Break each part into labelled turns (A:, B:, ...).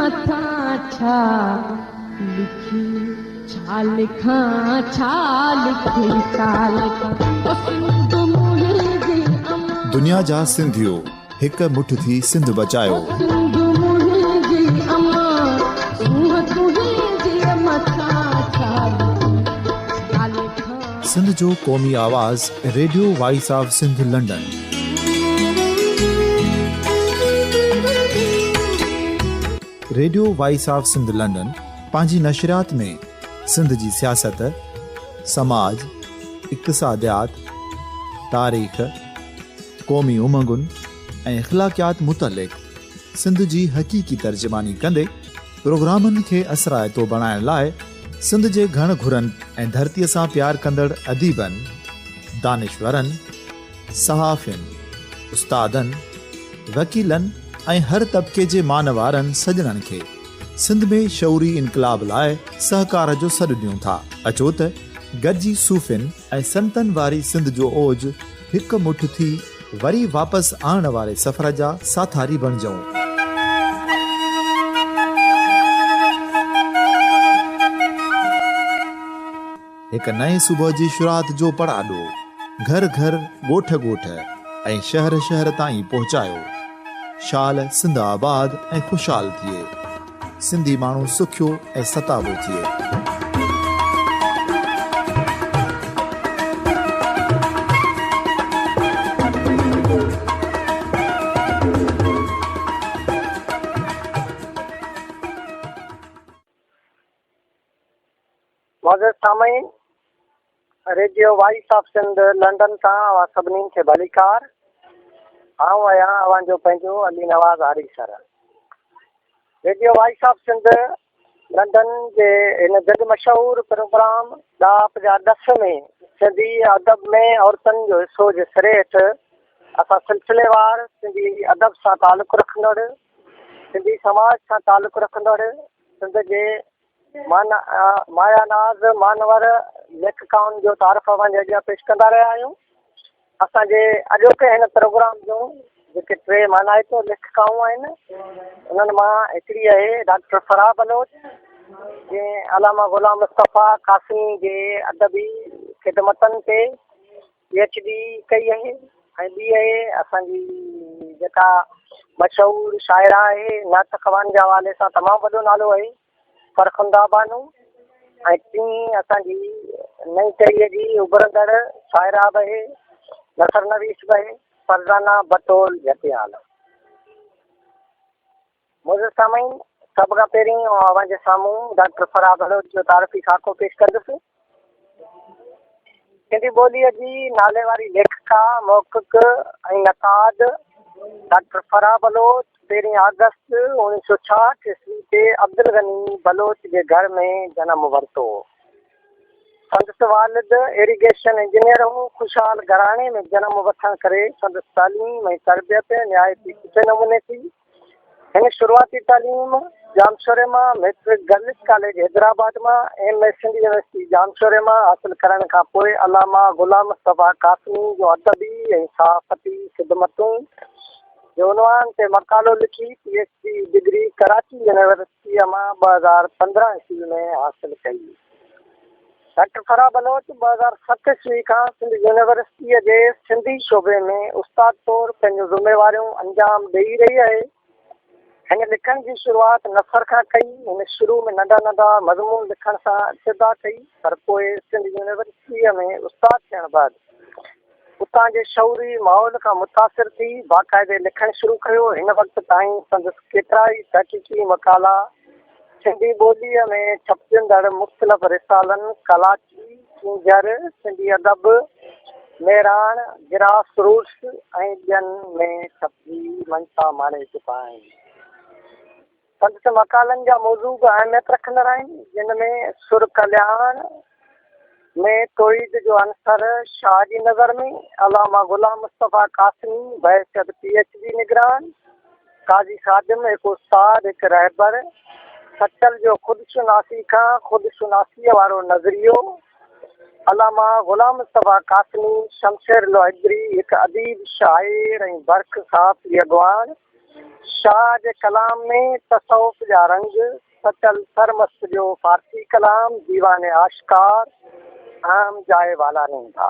A: مٿان ڇا لکي ڇا لکان ڇا لکي ڇا لکان او سنڌ منهنجي امان.
B: دنيا جا سنڌيو هڪ مٺ ٿي سنڌ بچايو.
A: او سنڌ منهنجي امان سونهن تنهنجي مٿان ڇا لکي ڇا لکان.
B: سنڌ جو قومي آواز radio voice of Sindh London. Radio voice of Sindh London پنهنجي نشريات ۾ سنڌ جي سياست، سماج، اقتصاديات، تاريخ، قومي امنگن ۽ اخلاقيات متعلق سنڌ جي حقيقي ترجماني ڪندي پروگرامن کي اثرائتو بڻائڻ لاء سنڌ جي گهڻ گهرن ۽ ڌرتيء سان پيار ڪندڙ اديبن، دانشورن، صحافين، استادن، وڪيلن ۽ هر طبقي جي مان وارن سڄڻن کي سنڌ ۾ شعوري انقلاب لاء سهڪار جو سڏ ڏيون ٿا. اچو ته گڏجي صوفين ۽ سنتن واري سنڌ جو اوج هڪ مٺ ٿي وري واپس آڻڻ واري سفر جا ساٿاري بڻجون. هڪ نئين صبح جي شروعات جو پڙاڏو گهر گهر، ڳوٺ ڳوٺ ۽ شهر شهر تائين پهچايو. شال سنڌ آباد ۽ خوشحال ٿئي. سنڌي ماڻهو سکيو ۽ ستابو ٿئي.
C: معزز سامعين، radio voice of Sindh London تان اوهان سڀني کي ڀليڪار. آئون آهيان اوهان جو پنهنجو Ali Nawaz Arisar. Radio voice of Sindh London جي هن جڳ مشهور پروگرام ڏاهپ جا ڏس ۾ سنڌي ادب ۾ عورتن جو حصو جي سري هيٺ اسان سلسليوار سنڌي ادب سان تعلق رکندڙ، سنڌي سماج سان تعلق رکندڙ، سنڌ جي مايا ناز مانور ليکڪائن جو تعارف اوهان جي اڳيان پيش ڪندا رهيا آهيون. اسان جي اڄوڪي هن پروگرام جون جيڪي ٽي مانائتيون ليکڪائون آهن انهن مان هڪڙي آهي ڊاڪٽر فرح بلوچ جنهن علامه غلام مصطفيٰ قاسمي جي ادبي خدمتن تي پي ايڇ ڊي ڪئي آهي ۽ ٻي آهي اسان جي جيڪا مشهور شاعره آهي نعت خوان جي حوالي سان تمام وڏو نالو آهي فرخنده بانو ۽ ٽين اسان جي نئين ٽهيء جي اڀرندڙ شاعره به آهي نثر نويس به آهي فرزانه بتول جهتيال. معزز سامعين سڀ کان پهرين آئون اوهان جي سامهون ڊاڪٽر فرح بلوچ جو تعارفي خاڪو پيش ڪندس. سنڌي ٻوليء جي ناليواري ليکڪا، محقق ۽ نقاد ڊاڪٽر فرح بلوچ پهرين آگسٽ اوڻيهه سؤ ڇاهٺ عيسوي تي عبدالغني بلوچ جي گهر ۾ جنم ورتو. سندس والد ايريگيشن انجنيئر هو. خوشحال گهراڻي ۾ جنم وٺڻ ڪري سندس تعليم ۽ تربيت نهايت ئي سٺي نموني ٿي. هن شروعاتي تعليم ڄامشوري مان مئٽرڪ گرلس ڪاليج حيدرآباد مان، ايم اي سنڌ يونيورسٽي ڄامشوري مان حاصل ڪرڻ کان پوء علامه غلام مصطفيٰ قاسمي جون ادبي ۽ صحافتي خدمتون جي عنوان تي مقالو لکي P H D degree Karachi يونيورسٽيء مان 2015 عيسوي ۾ حاصل ڪئي. ڊاڪٽر فرح بلوچ 2007 عيسوي کان سنڌ يونيورسٽيء جي سنڌي شعبي ۾ استاد طور پنهنجون ذميواريون انجام ڏيئي رهي آهي. هن لکڻ جي شروعات نثر کان ڪئي. هن شروع ۾ ننڍا ننڍا مضمون لکڻ سان ابتدا ڪئي، پر پوء سنڌ يونيورسٽيء ۾ استاد ٿيڻ بعد اتان جي شعوري ماحول کان متاثر ٿي باقاعدي لکڻ شروع ڪيو. هن وقت تائين سندس ڪيترائي تحقيقي مقالا سنڌي ٻوليء ۾ ڇپجندڙ مختلف رسالن ڪلاچي، ڪينجهر، سنڌي ادب، مهراڻ، گراس روٽس ۽ ٻين ۾ ڇپجي مڃتا ماڻي چڪا آهن. سندس مقالن جا موضوع به اهميت رکندڙ آهن، جن ۾ سر ڪلياڻ ۾ توحيد جو عنصر شاهه جي نظر ۾، علامه غلام مصطفيٰ قاسمي بحيثيت پي ايڇ ڊي نگران، قاضي خادم هڪ استاد، هڪ رهبر، سچل جو خود شناسي کان خود شناسيء وارو نظريو، علامه غلام مصطفيٰ قاسمي، شمشير الحيدري هڪ اديب، شاعر ۽ برک صحافي اڳواڻ، شاهه جي ڪلام ۾ تصوف جا رنگ، سچل سرمست جو فارسي ڪلام ديوان آشڪار اهم جاء والارين ٿا.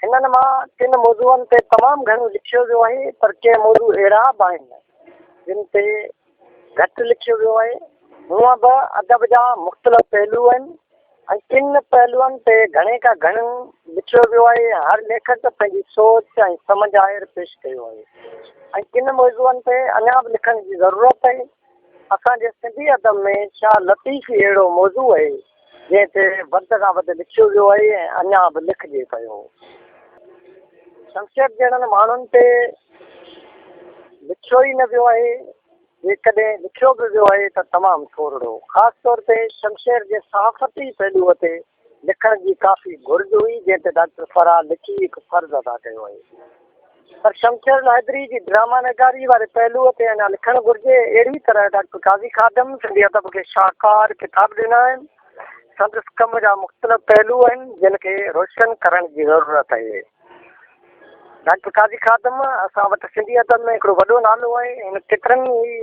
C: هنن مان ڪن موضوعن تي تمام گهڻو لکيو ويو آهي، پر ڪي موضوع اهڙا به آهن، جن تي گهٽ لکيو ويو آهي. هونء به ادب جا مختلف پهلو آهن ۽ ڪن پهلوئن تي گهڻي کان گهڻو لکيو ويو آهي. هر ليکڪ پنهنجي سوچ ۽ سمجهه آهر پيش ڪيو آهي ۽ ڪن موضوعن تي اڃا به لکڻ جي ضرورت آهي. اسان جي سنڌي ادب ۾ شاهه لطيف ئي اهڙو موضوع آهي، جنهن تي وڌ کان وڌ لکيو ويو آهي ۽ اڃا به لکجي پيو. شمشير جهڙن ماڻهن تي لکيو ئي نه ويو آهي، جيڪڏهن لکيو به ويو آهي ته تمام ٿورڙو. خاص طور تي شمشير جي صحافتي پهلوء تي لکڻ جي ڪافي گهرج هئي، جنهن تي ڊاڪٽر فرح لکي هڪ فرض ادا ڪيو آهي. پر شمشير الحيدري جي ڊراما نگاري واري پهلوء تي اڃا لکڻ گهرجي. اهڙي طرح ڊاڪٽر قاضي خادم سنڌي ادب کي شاهڪار ڪتاب ڏنا آهن. سندس ڪم جا مختلف پهلو آهن، جن کي روشن ڪرڻ جي ضرورت آهي. ڊاڪٽر قاضي خادم اسان وٽ سنڌي ادب ۾ هڪڙو وڏو نالو آهي. هن ڪيترن ئي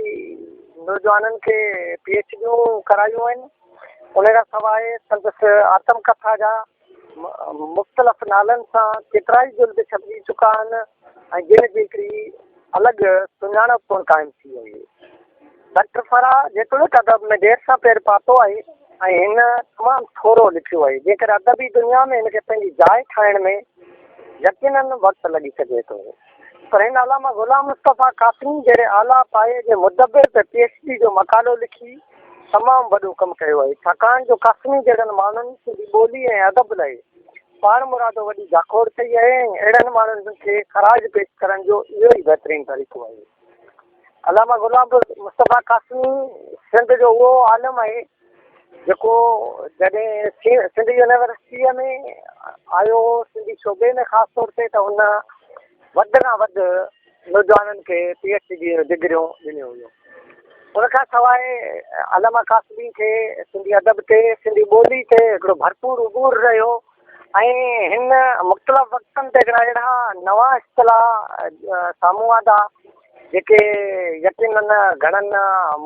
C: نوجوانن کي پي ايڇ ڊيون ڪرايون آهن. ان کان سواء سندس آتم ڪٿا جا مختلف نالن سان ڪيترائي جلد ڇپجي چڪا آهن ۽ جن جي هڪڙي الڳ سڃاڻپ پڻ قائم ٿي وئي. ڊاڪٽر فرح جيتوڻيڪ ادب ۾ دير سان پير پاتو آهي ۽ هن تمام ٿورو لکيو آهي، جنهن ڪري ادبي دنيا ۾ هن کي پنهنجي جاء ٺاهڻ ۾ يقينن وقت لڳي سگهي ٿو. پر هن علامه غلام مصطفيٰ قاسمي جهڙي اعليٰ پايي جي مدبر تي پي ايڇ ڊي جو مقالو لکي تمام وڏو ڪم ڪيو آهي، ڇاڪاڻ جو قاسمي جهڙن ماڻهن سنڌي ٻولي ۽ ادب لاء پاڻمرادو وڏي جاکوڙ ڪئي آهي ۽ اهڙن ماڻهن کي خراج پيش ڪرڻ جو اهو ئي بهترين طريقو آهي. علامه غلام مصطفيٰ قاسمي سنڌ جو اهو عالم آهي جيڪو جڏهن سنڌ يونيورسٽيء ۾ آيو هو سنڌي شعبي ۾ خاص طور تي ته هن وڌ کان وڌ نوجوانن کي پي ايڇ ڊي جون ڊگريون ڏنيون هيون. ان کان سواء علامه قاسمي کي سنڌي ادب تي سنڌي ٻولي تي هڪڙو ڀرپور عبور رهيو ۽ هن مختلف وقتن تي هڪڙا اهڙا نوان اصطلاح سامهون آندا جيڪي يقينن گهڻن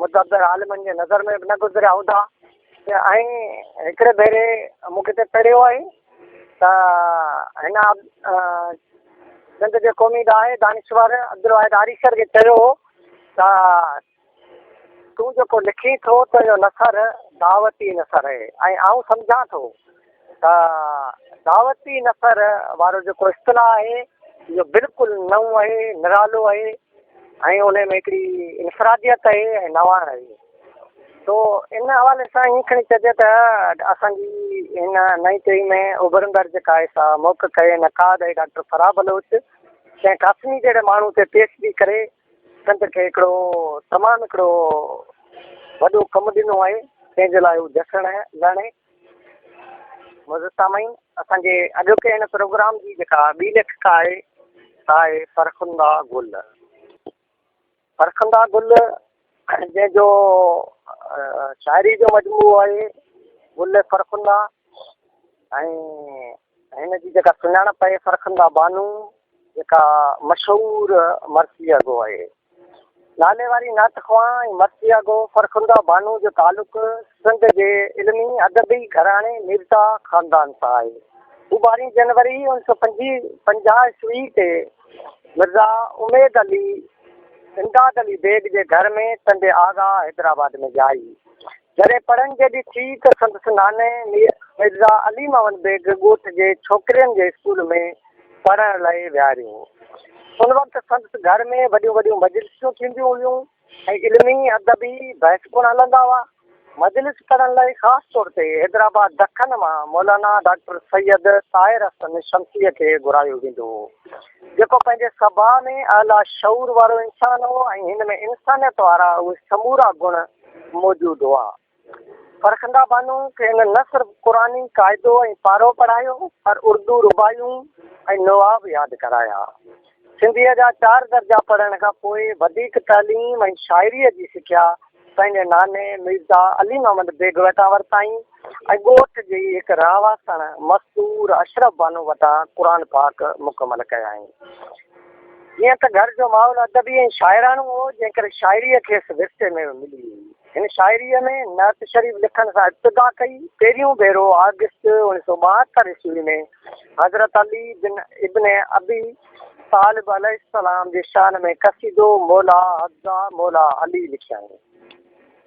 C: مدبر عالمن جي نظر ۾ به نه گذريا هوندا ۽ هڪڙي ڀيري مون ڪٿي پڙهيو آهي ته هن سنڌ جي قومي ڏاهي دانشور عبدالواحد آريسر کي چيو هو ته تون جيڪو لکين ٿو تنهنجو نثر دعوتي نثر آهي ۽ آئون سمجهان ٿو ته دعوتي نثر وارو جيڪو اصطلاح آهي اهو بلڪل نئون آهي، نرالو آهي ۽ ان ۾ هڪڙي انفراديت آهي ۽ نواڻ آهي. تو ان حوالي سان ائين کڻي چئجي ته اسان جي هن نئين ٽهي ۾ اڀرندڙ جيڪا آهي سا محقق ۽ نقاد آهي ڊاڪٽر فرح بلوچ ڪنهن قاسمي جهڙي ماڻهو تي پي ايڇ ڊي ڪري سنڌ کي هڪڙو تمام هڪڙو وڏو ڪم ڏنو آهي تنهن جي لاء هو جسڻ لهڻي. معزز سامعين اسان جي اڄوڪي هن پروگرام جي جيڪا ٻي ليکڪا آهي سا آهي فرخنده گل. فرخنده گل جنهن جو شاعري جو مجموعو آهي گل فرخنده ۽ هن جي جيڪا سڃاڻپ آهي فرخنده بانو جيڪا مشهور مرثيه گو آهي. نالي واري نعت خوان ۽ مرثيه گو فرخنده بانو جو تعلق سنڌ جي علمي ادبي گهراڻي ميرزا خاندان سان آهي. هو ٻارهين جنوري اڻ سؤ پنجاهه عيسوي تي مرزا اميد علي امداد علي بيگ جي گهر ۾ ٽنڊي آغا حيدرآباد ۾ ڄائي. جڏهن پڙهڻ جيڏي ٿي ته سندس ناني مرزا علي محمد بيگ ڳوٺ جي ڇوڪرين جي اسڪول ۾ پڙهڻ لاء ويهاريو. ان وقت سندس گهر ۾ وڏيون وڏيون مجلسون ٿينديون هيون ۽ علمي ادبي بحث پڻ هلندا هئا. مجلس ڪرڻ لاء خاص طور تي حيدرآباد دکن مان مولانا ڊاڪٽر سيد طاهر حسن شمسيء کي گهرايو ويندو هو، جيڪو پنهنجي سڀاء ۾ اعليٰ شعور وارو انسان هو ۽ هن ۾ انسانيت وارا اهي سمورا گڻ موجود هئا. فرخنده بانو کي هن نه صرف قرآني قاعدو ۽ پارو پڙهايو پر اردو رباعيون ۽ نوحا به ياد ڪرايا. سنڌيء جا چار درجا پڙهڻ کان پوء وڌيڪ تعليم ۽ شاعريء جي سکيا پنهنجي ناني ميرزا علي محمد بيگ وٽان ورتائين ۽ ڳوٺ جي ئي هڪ رهواسڻ مستور اشرف بانو وٽان قرآن پاڪ مڪمل ڪيائين. جيئن ته گهر جو ماحول ادبي ۽ شاعراڻو هو، جنهن ڪري شاعريء کيس ورثي ۾ ملي هئي. هن شاعريء ۾ نعت شريف لکڻ سان ابتدا ڪئي. پهريون ڀيرو آگسٽ 1972 عيسوي ۾ حضرت علي بن ابن ابي طالب عليه السلام جي شان ۾ قصيدو مولا حبذا مولا علي لکيائين.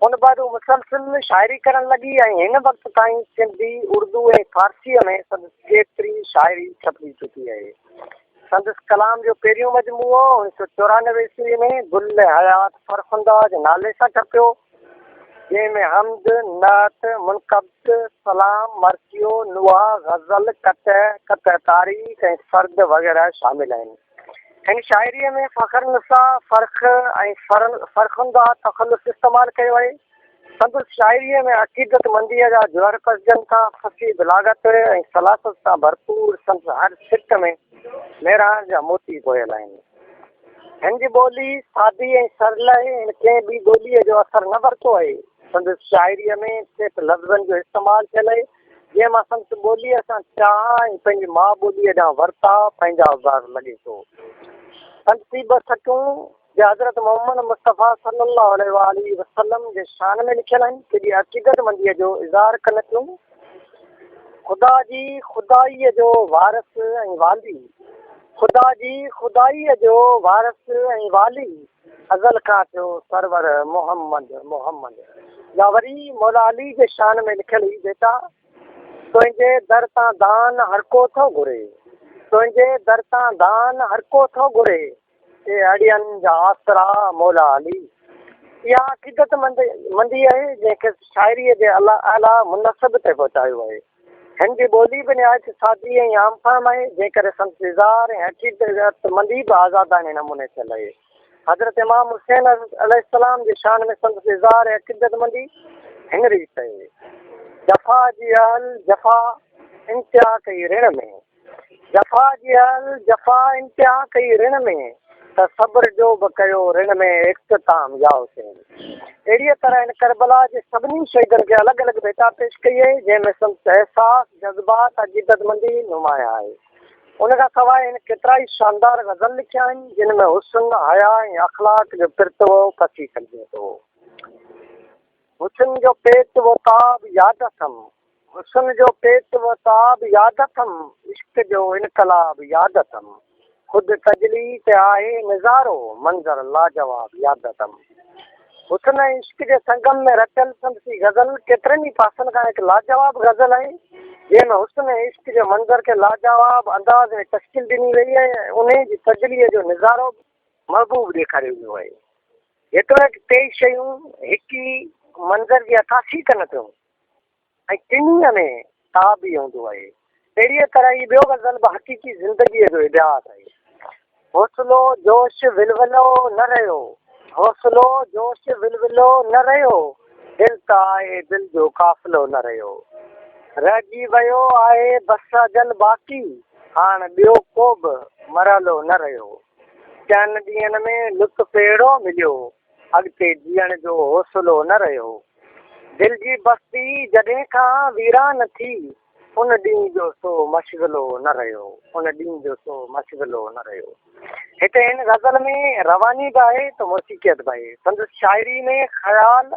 C: ان بعد هو مسلسل شاعري ڪرڻ لڳي ۽ هن وقت تائين سنڌي، اردو ۽ فارسيء ۾ سندس ڪيتري شاعري ڇپجي چڪي آهي. سندس ڪلام جو پهريون مجموعو 1994 عيسوي ۾ گل حيات فرخنده جي نالي سان ڇپيو، جنهن ۾ حمد، نعت، منقبت، سلام، مرثيو، نوحا، غزل، قطع، قطع تاريخ ۽ سرد وغيره شامل آهن. هن شاعريء ۾ فخرالنساء، فرخ ۽ فرخنده تخلص استعمال ڪيو آهي. سندس شاعريء ۾ عقيدتمنديء جا جوهر پسجن ٿا. فصيح بلاغت ۽ سلاست سان ڀرپور سندس هر سٽ ۾ مهراڻ جا موتي پويل آهن. هن جي ٻولي سادي ۽ سرل آهي. هن ڪنهن ٻي ٻوليء جو اثر نه ورتو آهي. سندس شاعريء ۾ صرف لفظن جو استعمال ٿيل آهي، جنهن مان سندس ٻوليء سان چاهه ۽ پنهنجي ماء ٻوليء ڏانهن ورتاء پنهنجا اظهار لڳي ٿو. سندس هي ٻه سٽون جي حضرت محمد مصطفيٰ صلّي اللّٰه عليه واٰله وسلّم جي شان ۾ لکيل آهن، ڪيڏي عقيدتمنديء جو اظهار ڪن ٿيون. خدا جي خدائيء جو وارث ۽ والي، خدا جي خدائيء جو وارث ۽ والي، ازل کان ٿيو سرور محمد محمد. يا وري مولا علي جي شان ۾ لکيل هي بيتا، تنهنجي در تان دان هرڪو ٿو گهري، تنهنجي در تان دان هرڪو ٿو گهري، اي اڙين جا آسرا مولا علي. اها عقيدت مندي آهي جنهن کيس شاعريء جي اعليٰ منصب تي پهچايو آهي. هن جي ٻولي به نهايت سادي ۽ عام فهم آهي، جنهن ڪري سندس اظهار ۽ عقيدت مندي به آزاداڻي نموني ٿيل آهي. حضرت امام حسين عليه السلام جي شان ۾ سندس اظهار ۽ عقيدت مندي هن ريت آهي. جفا جي اهل جفا انتها ڪئي رڻ ۾. جفا جي اهل جفا انتها ڪئي رڻ ۾، ته صبر جو به ڪيو رڻ ۾ اختتام يا حسين. اهڙيء طرح هن ڪربلا جي سڀني شهيدن کي الڳ الڳ ڀيٽا پيش ڪئي آهي، جنهن ۾ سندس احساس، جذبات، عقيدتمندي نمايان آهي. ان کان سواء هن ڪيترائي شاندار غزل لکيا آهن، جن ۾ حسن، حياء ۽ اخلاق جو پرتوو پسي سگهجي ٿو. حسن جو پيچ و تاب ياد اٿم. حسن جو پيچ و تاب ياد اٿم، عشق جو انقلاب ياد اٿم. خود تجلي تي آهي نظارو، منظر لاجواب ياد اٿم. حسن ۽ عشق جي سنگم ۾ رچيل سندس هي غزل ڪيترن ئي پاسن کان هڪ لاجواب غزل آهي، جنهن ۾ حسن ۽ عشق جي منظر کي لاجواب انداز ۾ تشڪيل ڏني وئي آهي ۽ انهي جي تجليء جو نظارو به محبوب ڏيکاريو ويو آهي. جيتوڻيڪ ٽيئي شيون هڪ ئي منظر جي عڪاسي ڪن ٿيون ۽ ٽنهي ۾ تاب ئي هوندو آهي. اهڙيء طرح هي ٻيو غزل به حقيقي زندگيء جو اڀياس آهي. حوصلو، جوش، ولولو نه رهيو، حوصلو، جوش، ولولو نه رهيو، دل ته آهي دل جو قافلو نه رهيو. رهجي ويو آهي بس اجل باقي، هاڻ ٻيو ڪو به مرحلو نه رهيو. چئن ڏينهن ۾ لطف اهڙو مليو، اڳتي جيئڻ جو حوصلو نه رهيو. دل جي بستي جڏهن کان ويران ٿي، ان ڏينهن جو سو مشغلو نه رهيو، ان ڏينهن جو سو مشغلو نه رهيو. هتي هن غزل ۾ رواني به آهي ته موسيقيت به آهي. سندس شاعري ۾ خيال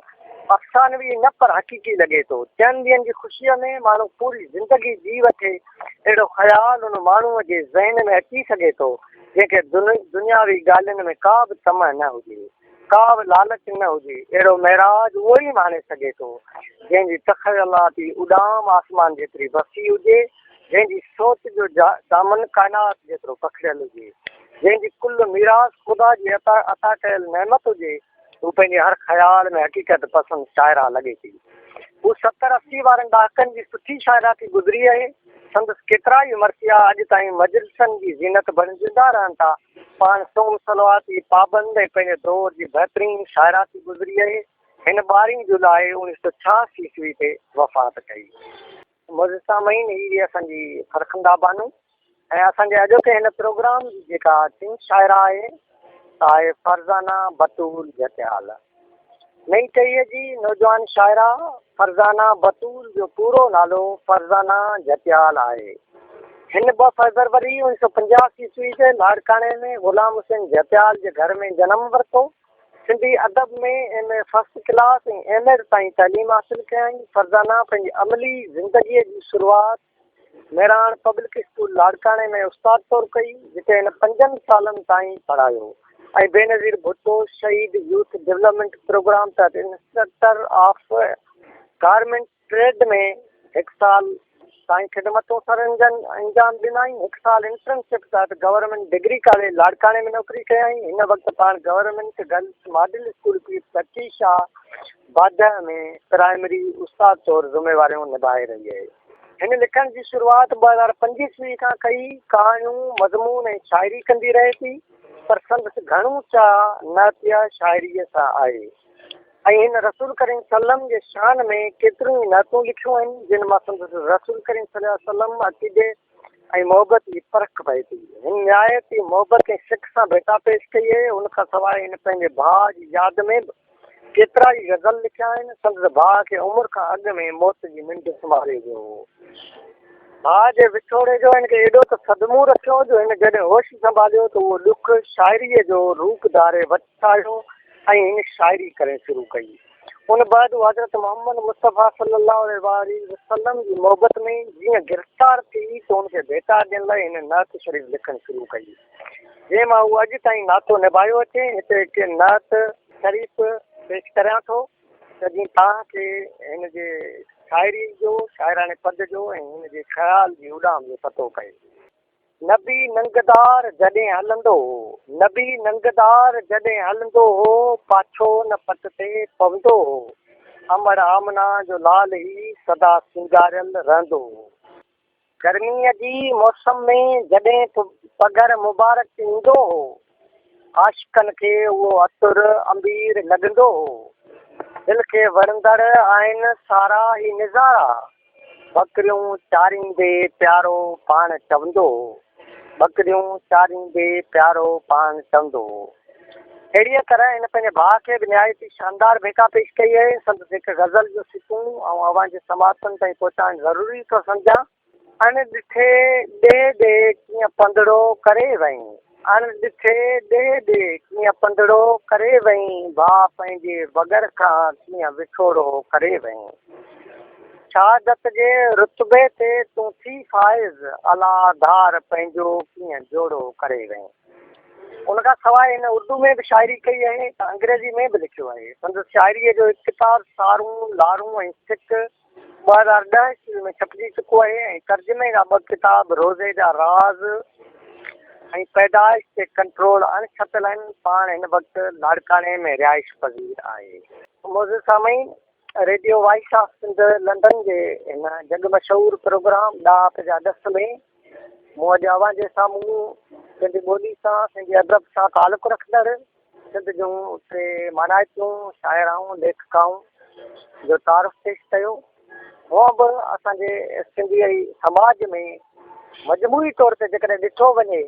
C: افسانوي نه پر حقيقي لڳي ٿو. چئن ڏينهن جي خوشيء ۾ ماڻهو پوري زندگي جي وٺي، اهڙو خيال ان ماڻهوء جي ذهن ۾ اچي سگهي ٿو، جنهن کي دنياوي ڳالهين ۾ ڪا به طمع نه هجي، ڪا به لالچ نه هجي. اهڙو معراج اهو ئي ماڻي سگهي ٿو، جنهن جي تخيلاتي اڏام آسمان جيتري وسيع هجي، جنهن جي سوچ جو دامن ڪائنات جيترو پکڙيل هجي، جنهن جي ڪل ميراث خدا جي عطا ڪيل نعمت هجي. هو پنهنجي هر خيال ۾ حقيقت پسند شاعره لڳي ٿي. هو ستر اسي وارن ڏهاڪن جي سٺي شاعره ٿي گذري آهي. سندس ڪيترائي مرثيا اڄ تائين مجلسن جي زينت بڻجندا رهن ٿا. پاڻ صوم صلوات جي پابند ۽ پنهنجي دور جي بهترين شاعره ٿي گذري آهي. هن ٻارهين جولاء 1986 عيسوي تي وفات ڪئي. معزز سامعين هي هئي اسان جي فرخنده بانو ۽ اسان جي اڄوڪي هن پروگرام جي جيڪا ٽين شاعره آهي سا آهي فرزانه بتول جهتيال. نئين ٽهيء جي نوجوان شاعره فرزانه بتول جو پورو نالو فرزانه جهتيال آهي. هن ٻه فيبروري 1985 عيسوي تي لاڙڪاڻي ۾ غلام حسين جهتيال جي گهر ۾ جنم ورتو. Sindhi Adab ۾ M A first class ۽ M Ed تائين تعليم حاصل ڪيائين. فرزانه پنهنجي عملي زندگيء جي شروعات مهراڻ پبلڪ اسڪول لاڙڪاڻي ۾ استاد طور ڪئي، جتي هن پنجن سالن تائين پڙهايو ۽ بينظير ڀٽو شهيد يوٿ ڊولپمينٽ پروگرام تحت انسٽرڪٽر آف گارمينٽ ٽريڊ ۾ هڪ سال تائين خدمتون سر انجام ڏنائين. هڪ سال انٽرنشپ تحت گورنمينٽ ڊگري ڪاليج لاڙڪاڻي ۾ نوڪري ڪيائين. هن وقت پاڻ government girls model school Pir Sakhi Shah Badah ۾ primary استاد طور ذميواريون نڀائي رهي آهي. هن لکڻ جي شروعات 2005 عيسوي کان ڪئي. ڪهاڻيون، مضمون ۽ شاعري ڪندي رهي ٿي، پر سندس گهڻو چاهه نعتيه شاعريء سان آهي. ۽ هن رسول ڪريم صلعم جي شان ۾ ڪيتريون ئي نعتون لکيون آهن، جن مان سندس رسول ڪريم صلي الله عليه وسلم عقيدي ۽ محبت جي پرک پئي ٿي. هن نهايت ئي محبت ۽ سڪ سان ڀيٽا پيش ڪئي آهي. ان کان سواء هن پنهنجي ڀاء جي ياد ۾ به ڪيترا ئي غزل لکيا آهن. سندس ڀاء کي عمر کان اڳ ۾ موت جي ننڊ سمهاري ويو هو. ڀاء جي وڇوڙي جو هن کي ايڏو ته صدمو رسيو جو هن جڏهن هوش سنڀاليو ته اهو ڏک شاعريء جو روپ ڌاري وٽس آيو ۽ هن شاعري ڪرڻ شروع ڪئي. ان بعد هو حضرت محمد مصطفيٰ صلي الله عليه واٰله وسلم جي محبت ۾ جيئن گرفتار ٿي ته ان کي ڀيٽا ڏيڻ لاء هن نعت شريف لکڻ شروع ڪئي، جنهن مان هو اڄ تائين ناتو نڀايو اچي. هتي هڪ نعت شريف پيش ڪريان ٿو ته جيئن توهان کي هن جي شاعري جو، شاعراڻي پد جو ۽ هن جي خيال جي اڏام جو پتو پئي. نبي ننگدار جڏهن هلندو هو. نبي ننگدار جڏهن هلندو هو، پاڇو نه پٽ تي پوندو هو. امڙ آمنه جو لال هي سدا سينگاريل رهندو هو. گرميء جي موسم ۾ جڏهن پگهر مبارڪ ايندو هو، عاشقن کي اهو عطر عنبير لڳندو هو. دل کي وڻندڙ آهن سارا هي نظارا. ٻڪريون چاريندي پيارو پاڻ چوندو هو. ٻڪريون چاريندي پيارو پاڻ چوندو هو. اهڙيء طرح هن پنهنجي ڀاء کي به نهايت ئي شاندار ڀيٽا پيش ڪئي آهي. سندس هڪ غزل جو سٽون آئون اوهان جي سماعتن تائين پهچائڻ ضروري ٿو سمجهان. اڻ ڏٺي ڏيهه ڏي ڪيئن پنڌڙو ڪري وئين. اڻ ڏٺي ڏيهه ڏي ڪيئن پنڌڙو ڪري وئين ڀاء پنهنجي وڳر کان ڪيئن وڇوڙو ڪري وئين. شهادت جي رتبي تي تون ٿي فائز الا ڌار پنهنجو ڪيئن جوڙو ڪري وئين. ان کان سواء هن اردو ۾ به شاعري ڪئي آهي ته انگريزي ۾ به لکيو آهي. سندس شاعريء جو هڪ ڪتاب سارون، لارون ۽ سڪ 2010 عيسوي ۾ ڇپجي چڪو آهي ۽ ترجمي جا ٻه ڪتاب روزي جا راز ۽ پيدائش تي ڪنٽرول اڻ ڇپيل آهن. پاڻ هن وقت لاڙڪاڻي ۾ رهائش پذير آهي. معزز سامعين! Radio voice of Sindh London جي هن جڳ مشهور پروگرام ڏاهپ جا ڏس ۾ مون اڄ اوهان جي سامهون سنڌي ٻولي سان سنڌي ادب سان تعلق رکندڙ سنڌ جون ٽي مانائتيون شاعرائون ليکڪائون جو تعارف پيش ڪيو. هونء به اسان جي سنڌي سماج ۾ مجموعي طور تي جيڪڏهن ڏٺو وڃي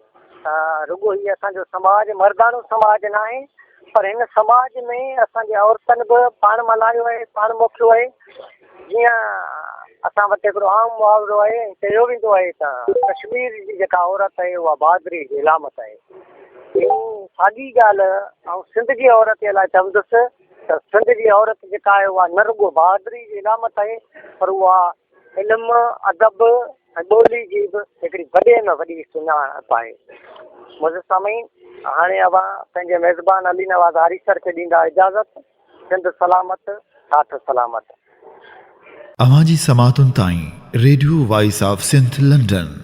C: ته رڳو هي اسان جو سماج مرداڻو سماج ناهي پر هن سماج ۾ اسان جي عورتن به پاڻ ملهايو آهي، پاڻ موکيو آهي. جيئن اسان وٽ هڪڙو عام محاورو آهي ۽ چيو ويندو آهي ته ڪشمير جي جيڪا عورت آهي اها بهادري جي علامت آهي. ۽ ساڳي ڳالهه آئون سنڌ جي عورت جي لاء چوندس ته سنڌ جي عورت جيڪا آهي اها نه رڳو بهادري جي علامت آهي پر اها علم، ادب ۽ ٻولي جي به هڪڙي وڏي ۾ وڏي سڃاڻپ آهي. معزز سامعين! هاڻي اوهان پنهنجي ميزبان علي نواز آريسر کي ڏيندا اجازت. سنڌ سلامت، ساٿ سلامت.
B: اوهان جي سماعتن تائين radio voice of Sindh London.